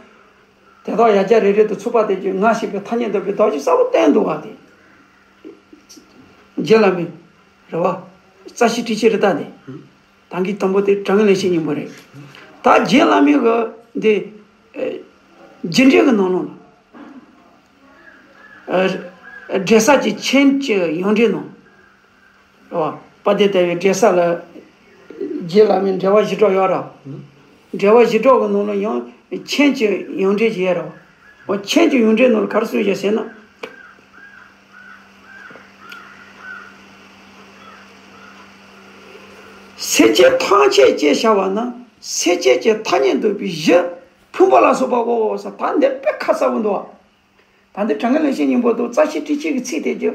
དེ་དག་ཡ་གྱལ་རེ་རེ་དུ་ཚོགས་པ་དེ་ཀྱང་ང་ཞེས་པའི་ཐ་སྙད་འདོགས་པའི་གདགས་གཞི་གསལ་པོ་བསྟན་འདུག་བ་དེ། རྗེ་བླ་མའི། རེད་བ། རྩ་ཤེ་ཊཱིཀ་ཆེན་རེད་ད་དེ། ད་གིན་དང་པོ་དེ་དྲང་ངེས་ལེགས་བཤད་སྙིང་པོ་རེད། ད་རྗེ་བླ་མའི་གི་འདི། རྒྱུ་འགྲེལ་གྱི་ནང་ལོགས་ལ། ཨ། འབྲེལ་ས་ཀྱི་མཆན་གྱི་ཡོངས་འབྲེལ་ནང་། རེད་བ། དཔལ་ལྡན་ཟླ་བའི་འབྲེལ་ས་ལ། རྗེ་བླ་མའི་འགྲེལ་པ་བཞི་སྦྲགས་ཡོད་ར། འགྲེལ་པ་བཞི་སྦྲགས་ཀྱི་ནང་ལ་ཡང་མཆན་གྱི་ཡོངས་འབྲེལ་ཞིག་ཡོད་ར། འོ་མཆན་གྱི་ཡོངས་འབྲེལ་ནང་ལ་ག་རེ་གསུངས་ཡོད་ཟེར་ན། སེལ་བྱེད་ཐམས་ཅད་ཅེས་བྱ་བ་ནི་སེལ་བྱེད་ཀྱི་ཐ་སྙད་འདོགས་པའི་གཞི་ཕུང་པོ་ལ་སོགས་པའོ་ཟེར། ད་འདི་དཔེ་ཁ་གསལ་པོ་འདུག་བ། ད་འདི་དྲང་ངེས་ལེགས་བཤད་སྙིང་པོ་དང་རྩ་ཤེ་ཊཱིཀ་གཅིག་གི་ཚིག་དེ་ཀྱི།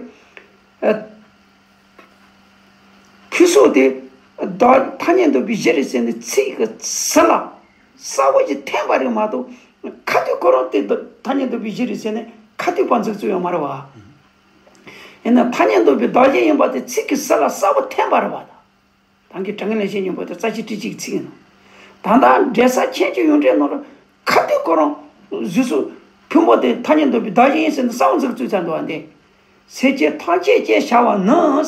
ཨ། ཕུང་སོགས་དེ་བདག་ཐ་སྙད་འདོགས་པའི་གཞི་རེད་ཟེར་ནས་ཚིག་གི་ཟུར་ལ་གསལ་པོ་ཞིག་འཐེན་པ་རེད་མ་གཏོགས། ཁ་ཐུག་ཁོ་རང་དེ་ཐ་སྙད་འདོགས་པའི་གཞི་རེད་ཟེར་ནས་ཁ་ཐུག་པ་འཛུགས་ཚུལ་ཡོད་མ་རེད་བ། ཡིན་ན་ཐ་སྙད་འདོགས་པའི་བདག་གཞན་ཡིན་པ་དེ་ཚིག་གི་ཟུར་ལ་གསལ་པོ་འཐེན་པ་རེད་བ་ད། ད་གིན་དྲང་ངེས་ལེགས་བཤད་སྙིང་པོ་དེ་རྩ་ཤེ་ཊཱིཀ་གཅིག་གི་ཚིག་ཡིན་ནོ། ད་ལྟ་འབྲེལ་ས་མཆན་གྱི་ཡོངས་འབྲེལ་ནང་ལ་ཁ་ཐུག་ཁོ་རང་གཟུགས་སོགས་ཕུང་པོ་དེ་ཐ་སྙད་འདོགས་པའི་བདག་གཞན་ཡིན་ཟེར་ནས་གསལ་པོ་འཛུགས་ཚུལ་ཚར་འདུག་བ་འདི། སེལ་བྱེད་ཐམས་ཅད་ཅེས་བྱ་བ་ནི།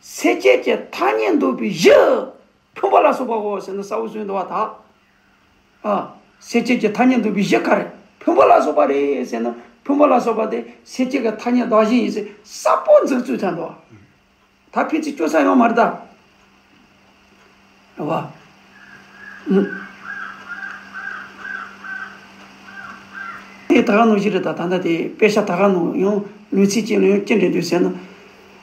སེལ་བྱེད་ཀྱི་ཐ་སྙད་འདོགས་པའི་གཞི་ཕུང་པོ་ལ་སོགས་པའོ་ཟེར་ནས་གསལ་པོ་གསུངས་འདུག་བ་ད། ཨ། སེལ་བྱེད་ཀྱི་ཐ་སྙད་འདོགས་པའི་གཞི་ག་རེ་ཕུང་པོ་ལ་སོགས་པ་རེད་ཟེར་ན་ཕུང་པོ་ལ་སོགས་པ་དེ་སེལ་བྱེད་ཀྱི་ཐ་སྙད་བདག་གཞན་ཡིན་ཟེར་གསལ་པོ་འཛུགས་ཚུལ་ཚར་འདུག་བ། ད་ཕན་ཚུན་སྐྱོ་ས་ཡོང་མ་རེད་ད། རེད་བ། ཨུ། དེ་ད་ག་ནང་བཞིན་རེད་ད། ད་ལྟ་དེ་དཔེ་ཆ་ད་ག་ནང་ཡང་ལུང་ཚིག་ཅིག་ལ་ཡང་ཅི་འདྲ་འདུག་ཟེར་ན།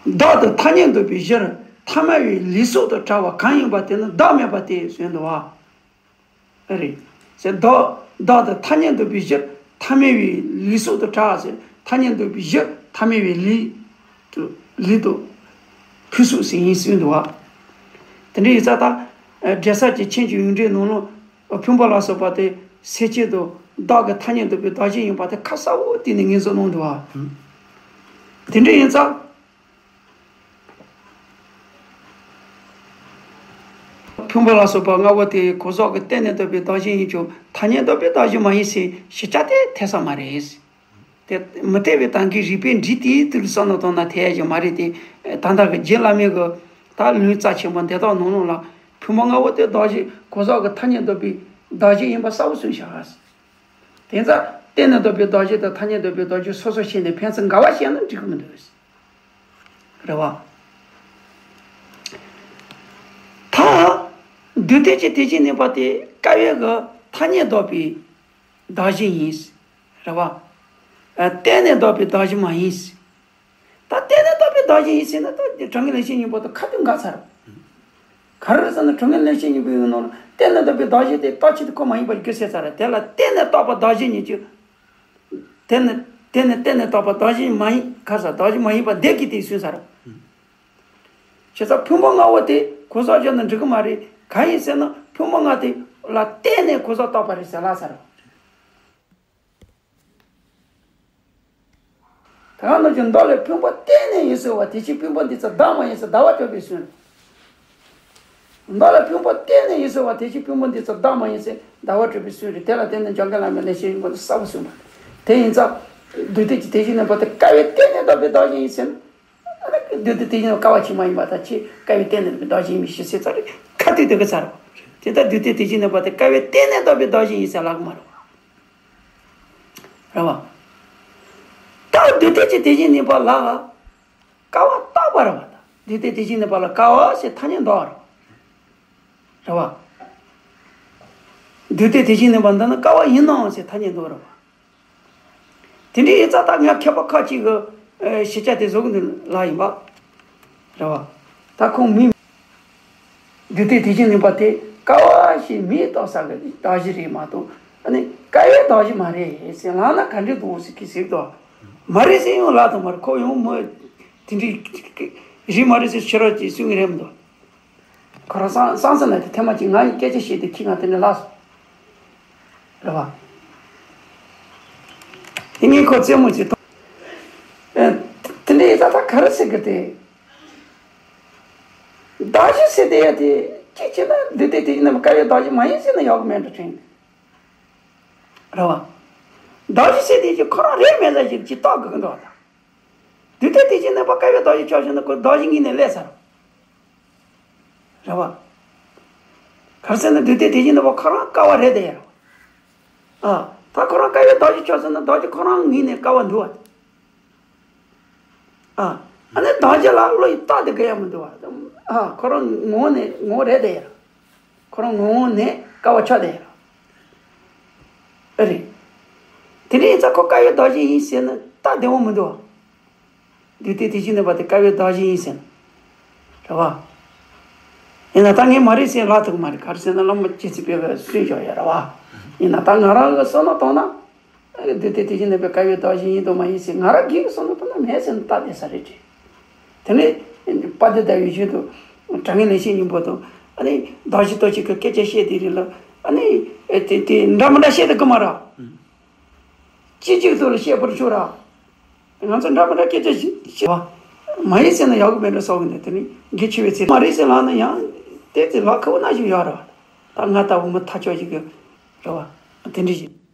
བདག་ཏུ་ཐ་སྙད་འདོགས་པའི་གཞིར་ཐ་མལ་པའི་ལུས་སོགས་དང་བྲལ་བ་གང་ཡིན་པ་དེ་ནི་བདག་མེད་པ་སྟེ་ཟེར་འདུག་བ། ཨ་རེད། ཟེར་བདག་བདག་ཏུ་ཐ་སྙད་འདོགས་པའི་གཞིར་ཐ་མལ་པའི་ལུས་སོགས་དང་བྲལ་བ་ཟེར། ཐ་སྙད་འདོགས་པའི་གཞི་ཐ་མལ་པའི་ལུས་དང་ལུས་དང་ཕུང་སོགས་ཟེར་ཡིན་ཟེར་འདུག་བ། དེ་འདྲ་ཡིན་ཙང་ད་འབྲེལ་ས་ཀྱི་མཆན་གྱི་ཡོངས་འབྲེལ་ནང་ལ་ཕུང་པོ་ལ་སོགས་པ་དེ་སེལ་བྱེད་དང་བདག་གི་ཐ་སྙད་འདོགས་པའི་བདག་གཞན་ཡིན་པ་དེ་ཁ་གསལ་པོ་བསྟན་ནས་ངོས་འཛིན་གནང་འདུག་བ། དེ་འདྲ་ཡིན་ཙང་། ཕུང་པོ་ལ་སོགས་པ་ལྔ་པོ་དེ་གང་ཟག་གི་གཏན་ནས་འདོགས་པའི་བདག་གཞན་ཡིན་ཀྱང་ཐ་སྙད་འདོགས་པའི་བདག་གཞན་མ་ཡིན་ཟེར་ཞིབ་ཆ་དེ་འཐད་ས་མ་རེད། དེ་མི་འཐད་པའི་ད་གིན་རིགས་པས་འགྲེལ་བསྡུས་དེ་ལ་བསམ་བློ་བཏང་ན་འཐད་ཡ་ཞིག་མ་རེད་དེ། ད་ལྟ་གི་རྗེ་བླ་མའི་གི་ད་ལུང་རྩ་ཆེན་པོ་འདི་དག་ནང་ལོགས་ལ་ཕུང་པོ་ལྔ་པོ་དེ་བདག་གཞན་གང་ཟག་གི་ཐ་སྙད་འདོགས་པའི་བདག་གཞན་ཡིན་པ་གསལ་པོ་གསུངས་བཞག་དེ་ཙང་གཏན་ནས་འདོགས་པའི་བདག་གཞན་དང་ཐ་སྙད་འདོགས་པའི་བདག་གཞན་སོ་སོར་ཕྱེ་ནས་ཕན་ཚུན་འགལ་བ་བཤད་ན་འགྲིག་གི་མི་འདུག་རེད་བ། ད་རྡུལ་བརྟེན་གྱི་དེ་བཞིན་གནས་པ་དེ་ཀ་བའི་གི་ཐ་སྙད་འདོགས་པའི་བདག་གཞན་ཡིན། རེད་བ། ཨ། གཏན་ནས་འདོགས་པའི་བདག་གཞན་མ་ཡིན། ད་གཏན་ནས་འདོགས་པའི་བདག་གཞན་ཡིན་ཟེར་ན་ད་དྲང་ངེས་ལེགས་བཤད་སྙིང་པོ་དང་ཁ་ཐུག་འགལ་ཚར། ག་རེ་ཟེར་ན་དྲང་ངེས་ལེགས་བཤད་སྙིང་པོའི་ནང་ལ་གཏན་ནས་འདོགས་པའི་བདག་གཞན་དེ་རྟག་གཅིག་ཏུ་ཁོ་མ་ཡིན་པར་འགྱུར་ཟེར་ཚར། དེ་ལ་གཏན་ནས་བཏགས་པ་བདག་གཞན་ཉིད་ཀྱི། དེ་ནི་དེ་ནི་གཏན་ནས་བཏགས་པ་བདག་གཞན་མ་ཡིན། ག་རེ་ཟེར། བདག་གཞན་མ་ཡིན་པ་འདས་ཀྱི་དེ་གསུངས་ཚར། བྱས་ཙང་ཕུང་པོ་ལྔ་པོ་དེ་གང་ཟག་བཞག་ན་འགྲིག་གི་མ་རེད། གང་ཡིན་ཟེར་ན་ཕུང་པོ་ལྔ་དེ་ལ་གཏན་ནས་གང་ཟག་བཏགས་པ་རེད་ཟེར་ལབ་ཚར། ད་ག་ནང་བཞིན་མདོ་ལས་ཕུང་པོ་གཏན་ནས་ཡིན་ཟེར་བ་དེ་ཕྱིར་ཕུང་པོ་འདི་ཚོ་བདག་མ་ཡིན་ཟེར་ཟླ་བ་གྲགས་པས་གསུངས། མདོ་ལས་ཕུང་པོ་གཏན་ནས་ཡིན་ཟེར་བ་དེ་ཕྱིར་ཕུང་པོ་འདི་ཚོ་བདག་མ་ཡིན་ཟེར་ཟླ་བ་གྲགས་པས་གསུངས་རེད། དེ་ལ་བརྟེན་ནས་འཇམ་མགོན་བླ་མའི་ལེགས་བཤད་སྙིང་པོ་ནི་གསལ་པོ་གསུངས་པ་རེད། དེ་ཡིན་ཙང་རྡུལ་བརྟེན་གྱི་དེ་བཞིན་གནས་པ་དེ་ཀ་བས་གཏན་ནས་འདོགས་པའི་བདག་གཞན་ཡིན་ཟེར་ན། རྡུལ་བརྟེན་དེ་བཞིན་ཀ་བ་གཅིག་མ་ཡིན་པ་དང་ཕྱིར་ཀ་བས་གཏན་ནས་འདོགས་པའི་བདག་གཞན་ཡིན་མི་ཤེས་ཟེར་ཚར་རེད། ཁ་ཐུག་དེ་ག་ཚར་རེད། དེ་ལྟར་རྡུལ་བརྟེན་དེ་བཞིན་གནས་པ་དེ་ཀ་བས་གཏན་ནས་འདོགས་པའི་བདག་གཞན་ཡིན་ཟེར་ལབ་གི་མ་རེད་བ། རེད་བ། ད་རྡུལ་བརྟེན་གྱི་དེ་བཞིན་གནས་པ་ལ་ཀ་བ་བཏགས་པ་རེད་བ། ད་རྡུལ་བརྟེན་དེ་བཞིན་གནས་པ་ལ་ཀ་བ་ཞེས་ཐ་སྙད་འདོགས་པ་རེད། རེད་བ། རྡུལ་བརྟེན་དེ་བཞིན་གནས་པ་འདི་ནི་ཀ་བ་ཡིན་ནའང་ཞེས་ཐ་སྙད་འདོགས་པ་རེད་བ། དེ་འདྲའི་ཡིན་ཙང་ད་ངས་མཁས་པ་ཁ་ཅིག་གི་ཨེ་ཞིབ་ཆ་དེ་བཟོ་གི་འདུག་ལབ་ཡིན་པ། རེད་བ། ད་ཁོང་མིང་། རྡུལ་བརྟེན་དེ་བཞིན་གནས་པ་དེ་ཀ་བ་ཞེས་མིང་བཏགས་ས་གི་བདག་གཞན་རེད་མ་གཏོགས་ཨ་ནི་ཀ་བའི་བདག་གཞན་མ་རེད་ཟེར་ལབ་ན་ག་འདྲ་འདུག་ཟེར་གི་ཟེར་དོ། མ་རེད་ཟེར་ཡང་ལབ་དང་མ་རེད། ཁོ་ཡང་མི་དེ་འདྲའི་རེད་མ་རེད་ཟེར་ཕྱི་རོལ་གྱིས་གསུང་གི་རེད་མི་འདུག་ཁོ་རང་སང་སང་ས་ན་དེ་ཐེངས་མ་གཅིག་ང་ཡི་སྐད་ཆ་བཤད་དེ་ཁྱི་ང་དེ་ནས་ལབ་སོང་། རེད་བ། དེ་ངས་ཁོ་རྩེད་མོ་ཅིག་ཐོག་ཨེ། དེ་འདྲའི་ཡིན་ཙང་ད་ག་རེ་ཟེར་གི་དེ། བདག་གཞན་ཟེར་དེ་ཡ་དེ་གཅིག་བྱས་ན་རྡུལ་བརྟེན་དེ་བཞིན་གནས་པ་ཀ་བའི་བདག་གཞན་མ་ཡིན་ཟེར་ན་ཡག་གི་མེད་འགྲོ་དྲན་གི། རེད་བ། བདག་གཞན་ཟེར་དེ་ཅིག་ཁོ་རང་རེད་མེད་ལ་ཞིག་ཅིག་བཏགས་དགོས་ཀྱི་འདུག་བ་ད། རྡུལ་བརྟེན་དེ་བཞིན་གནས་པ་ཀ་བའི་བདག་གཞན་ཆགས་བྱུང་ན་ཁོ་བདག་གཞན་ངོས་ནས་བསླད་ཚར། རེད་བ། ག་རེ་ཟེར་ན་རྡུལ་བརྟེན་དེ་བཞིན་གནས་པ་ཁོ་རང་ཀ་བ་རེད་དེ་ཡ། ཨ། ད་ཁོ་རང་ཀ་བའི་བདག་གཞན་ཆགས་སོང་ན་བདག་གཞན་ཁོ་རང་ངོས་ནས་ཀ་བ་འདུག་བ། ཨ། ཨ་ནི་བདག་བཞི་ལ་བློ་ཡིས་བརྟག་དེ་ག་ཡ་མི་འདུག་བ། ཨ། ཁོ་རང་ངོ་བོ་ནས་ངོ་བོ་རེད་དེ་ཡ། ཁོ་རང་ངོ་བོ་ནས་དཀའ་བ་ཆགས་དེ་ཡ། ཨེ་རེད། དེ་འདྲ་ཡིན་ཙང་ཁོ་དཀའ་བའི་བདག་བཞི་ཡིན་ཟེར་ན་སྟབས་བདེ་བོ་མི་འདུག་བ། འདུས་ཏེ་དེ་བཞིན་གནས་པ་དེ་དཀའ་བའི་བདག་བཞི་ཡིན་ཟེར་ན། རེད་བ། ཡིན་ན་ད་ངས་མ་རེད་ཟེར་ལབ་ཐུབ་ཀྱི་མ་རེད། ག་རེ་ཟེར་ན་བླ་མ་སྤྱན་རས་གཟིགས་པས་གསུངས་བཞག་ཡོད་རེད་བ། ཡིན་ན་ད་ང་རང་གི་བསམ་བློ་གཏོང་ན། འདུས་ཏེ་དེ་བཞིན་གནས་པའི་དཀའ་བའི་བདག་བཞི་ཡིན་དུ་མ་ཡིན་ཟེར། ང་རང་སྒེར་གྱི་བསམ་བློ་གཏོང་ན་མེད་ཟེར་ན་སྟབས་བདེ་ས་རེད་དྲན། དེ་ནས་དཔལ་ལྡན་ཟླ་བའི་གཞུང་དུ་དྲང་ངེས་ལེགས་བཤད་སྙིང་པོ་དང་། ཨ་ནི་བདག་བཞི་ལྟོ་ཆས་ཀྱི་སྐད་ཆ་བཤད་དེ་རིགས་ལ། ཨ་ནི་དེ་དེ་འདྲ་མི་འདྲ་བཤད་དེ་གི་མ་ར། སྤྱི་གཅིག་ཏུ་ལ་བཤད་པར་ཤོག་ར། ང་ཚོ་འདྲ་མི་འདྲ་སྐད་ཆ་ཞིག་བཤད་པ། མ་ཡིན་ཟེར་ན་ཡག་གི་མེད་འགྲོ་སོགས་ཀྱི་ནས། དེ་ནི་དགེ་ཆེ་བའི་ཚེ་མ་རེད་ཟེར་ལབ་ན་ཡང་དེ་ཚེ་ལག་ཁ་བོ་ན་ཞིག་ཡོད་ར་བ། ད་ང་ལྟ་བུ་མི་ཐ་ཆོད་ཞིག་གི་ར་བ། དེ་འདྲ་ཞིག